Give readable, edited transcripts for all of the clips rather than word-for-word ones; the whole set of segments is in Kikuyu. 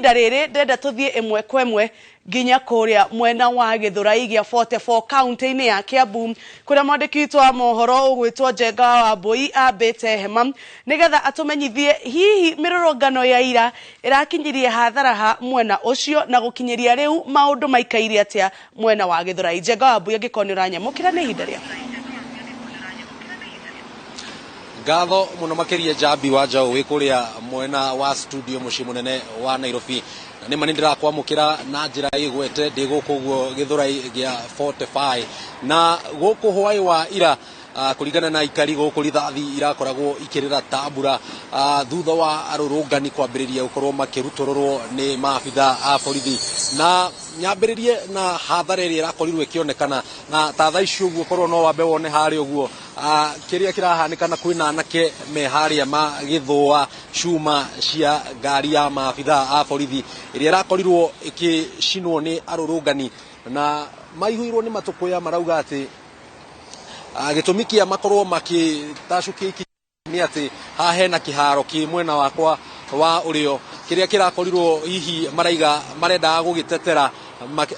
Ihinda rĩrĩ ndĩrenda tũthiĩ ĩmwe kwa ĩmwe nginya kũrĩa mwena wa Gĩthũrai gĩa 44 kaunti-inĩ ya Kiambu, kũrĩa mwandĩki witũ wa mohoro ũgwĩtwo Njenga wa Wambui ambĩte hema nĩgetha atũmenyithie hihi mĩrũrũngano ya ira ĩrakinyirie hathara ha mwena ũcio na gũkinyĩria rĩu maũndũ maikaire atĩa mwena wa Gĩthũrai. Njenga wa Wambui, angĩkorwo nĩ ũranyamũkĩra, nĩ ihinda rĩaku. Ngatho muno makiria, Njambi wa Njaũ, wĩ kũrĩa mwena wa studio mũciĩ mũnene wa Nairobi. Na nĩma nĩ ndĩrakwamũkĩra na njĩra ĩgwete ndĩ gũkũ ũguo Gĩthũrai gĩa 45 na gũkũ hwaĩ wa ira, kũringana na aikari gũkũ, rithathi irakoragwo ikĩrĩra ta mbura, thutha wa arũrũngani kwambĩrĩria gũkorwo makĩrutũrũrwo nĩ maabitha a borithi. Na nyambĩrĩrie na hathara ĩrĩa ĩrakorirwo ĩkĩonekana na ta thaa ici ũguo, korwo no wambe wone harĩa ũguo, kĩrĩa kĩrahanĩkana, kwĩna anake me harĩa magĩthũa cuma cia ngari ya maabitha a borithi ĩrĩa ĩrakorirwo ĩkĩcinwo nĩ arũrũngani, na maihũirwo nĩ matũkũya. Marauga atĩ gĩtũmi kĩa makorwo makĩtacũkia ikinya nĩ atĩ haha hena kĩharo kĩ mwena wakwa wa ũrĩo kĩrĩa kĩrakorirwo hihi maraiga marendaga gũgĩtetera,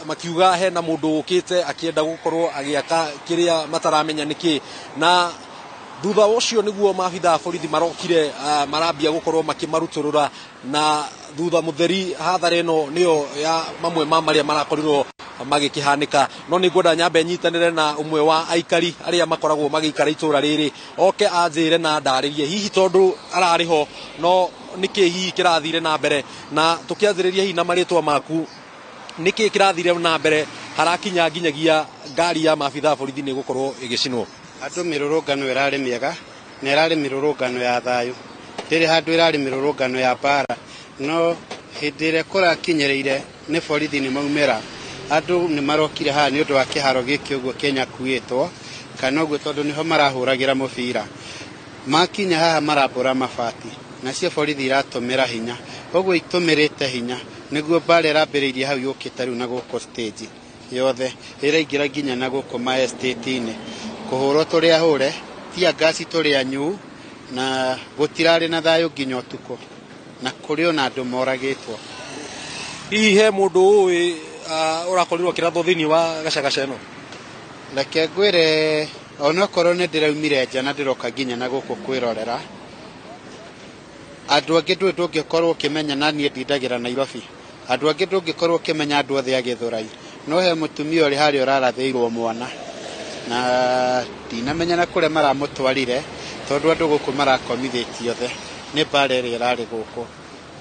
makiuga hena mũndũ ũkĩte akĩenda gũkorwo agĩaka kĩrĩa mataramenya nĩkĩ. Na thutha ũcio nĩguo maabitha a borithi marokire, marambia gũkorwo makĩmarutũrũra, na thutha mũtheri hathara ĩno nĩyo ya mamwe ma marĩa marakorirwo magĩkĩhanĩka. No nĩ ngwenda nyambe nyitanĩre na ũmwe wa aikari arĩa makoragwo magĩikara itũra rĩrĩ, oke anjĩre na ndarĩrie hihi tondũ ararĩ ho no nĩkĩ hihi kĩrathire na mbere. Na tũkĩanjĩrĩria hihi na marĩtwa maku, nĩkĩ kĩrathire na mbere harakinya nginyagia ngari ya maabitha a borithi nĩ gũkorwo ĩgĩcinwo? Andũ, mĩrũrũngano ĩrarĩ mĩega na ĩrarĩ mĩrũrũngano ya thayũ, ndĩrĩ handũ ĩrarĩ mĩrũrũngano ya mbara. No hĩndĩ ĩrĩa kũrakinyĩrĩire nĩ borithi nĩ maumĩra, andũ nĩ marokire haha nĩ ũndũ wa kĩharo gĩkĩ ũguo kĩnyakuĩtwo kana ũguo, tondũ nĩho marahũragĩra mũbira. Makinya haha marambũra mabati, nacio borithi iratũmĩra hinya, ũguo itũmĩrĩte hinya nĩguo mbara ĩrambĩrĩirie hau, yũkĩte rĩu na gũkũ stage yothe ĩraingĩra nginya na gũkũ ma estate-inĩ, kũhũrwo tũrĩ ahũre tear gas, tũrĩ anyu, na gũtirarĩ na thayũ nginya ũtukũ, na kũrĩ ona andũ moragĩtwo. Hihi he mũndũ ũĩ ũrakorirwo akĩrathwo thĩinĩ wa gacagaca ĩno? Reke ngwĩre, onokorwo nĩ ndĩraumire nja na ndĩroka nginya na gũkũ kwĩrorera andũ angĩ, ndũĩ ndũngĩkorwo ũkĩmenya, na niĩ ndindagĩra Nairobi, andũ angĩ ndũngĩkorwo ũkĩmenya andũ othe a Gĩthũrai, no he mũtumia ũrĩ harĩa ũrarathĩirwo mwana na ndinamenya na kũrĩa maramũtwarire, tondũ andũ gũkũ marakomithĩtio othe nĩ mbara ĩrĩa ĩrarĩ gũkũ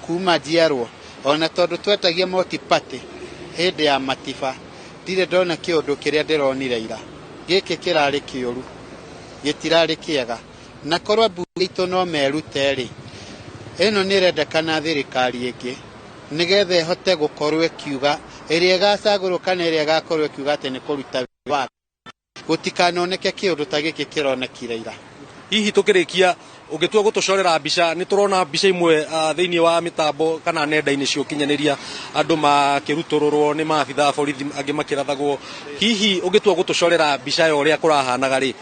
kuma njiarwo. Ona tondũ twetagia moti party hĩndĩ ya matiba, ndirĩ ndona kĩũndũ kĩrĩa ndĩronire ira. Gĩkĩ kĩrarĩ kĩũru, gĩtirarĩ kĩega, na korwo mbunge itũ no merute rĩ, ĩno nĩ ĩrendekana thirikari ĩngĩ nĩgetha ĩhote gũkorwo ĩkiuga ĩrĩa ĩgacagũrwo kana ĩrĩa ĩgakorwo ĩkiuga atĩ nĩ kũruta watho, gũtikanoneke kĩũndũ ta gĩkĩ kĩronekire ira. Hihi tũkĩrĩkia, ũngĩtua gũtũcorera mbica, nĩ tũrona mbica imwe thĩinĩ wa mĩtambo kana nenda-inĩ cia ũkinyanĩria, andũ makĩrutũrũrwo nĩ maabitha a borithi, angĩ makĩrathagwo. Hihi ũngĩtua gũtũcorera mbica ya ũrĩa kũrahanaga rĩ,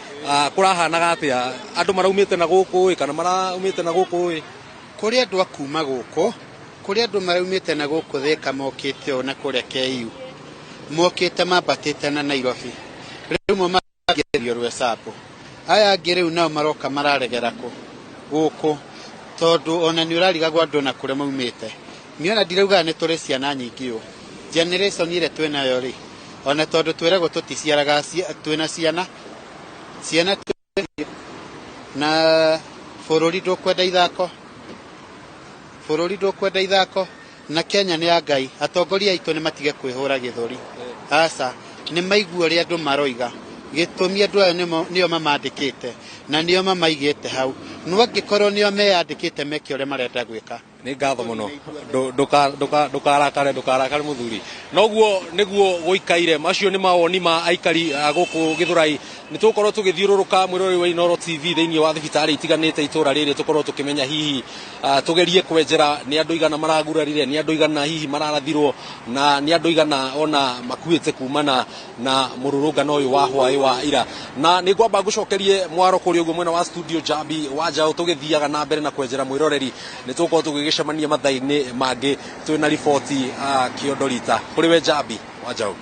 kũrahanaga atĩa? Andũ maraumĩte na gũkũ ĩ kana maraumĩte na gũkũ ĩ? Kũrĩ andũ a kuma gũkũ, kũrĩ andũ maraumĩte na gũkũ Thĩka, mokĩte ũũ na kũrĩa KU, mokĩte mambatĩte na Nairobi, rĩu mo magerio Rwecambo. Aya angĩ rĩu nao maroka mararegera kũ gũkũ, tondũ ona nĩ ũrarigagwo andũ na kũrĩa maumĩte. Niĩ ona ndiraugaga nĩ tũrĩ ciana nyingĩ ũũ, generation ĩrĩa twĩnayo rĩ, ona tondũ twĩragwo tũticiaraga, twĩna ciana, ciana na bũrũri ndũkwenda ithako, bũrũri ndũkwenda ithako, na Kenya nĩ ya Ngai. Atongoria aitũ nĩ matige kwĩhũra gĩthũri, aca, nĩ maigua ũrĩa andũ maroiga. Gĩtũmi andũ aya nĩo mamandĩkĩte na nĩo mamaigĩte hau, no angĩkorwo nĩo meyandĩkĩte meke ũrĩa marenda gwĩka. Nĩ ngatho mũno. Ndũkarakare, ndũkarakare mũthuri. Noguo nĩguo gũikaire. Macio nĩ mawoni ma aikari a gũkũ Gĩthũrai. Nĩ tũgũkorwo tũgĩthiũrũrũka, mwĩroreri wa Inooro TV, thĩinĩ wa thibitarĩ itiganĩte itũra rĩrĩ, tũkorwo tũkĩmenya hihi, tũgerie kwenjera nĩ andũ igana maragurarire, nĩ andũ igana hihi mararathirwo, na nĩ andũ igana ona makuĩte kumana na mũrũrũngano ũyũ wa hwaĩ wa ira. Na nĩ ngwamba ngũcokerie mwaro kũrĩa ũguo mwena wa studio, Jambi wa Njaũ. Tũgĩthiaga na mbere na kwenjera mwĩroreri, nĩ tũgũkorwo tũgĩgĩcoka. Tũgĩcemania mathaa-inĩ mangĩ twĩna riboti kĩondo rita kũrĩ we Njambi wa Njaũ.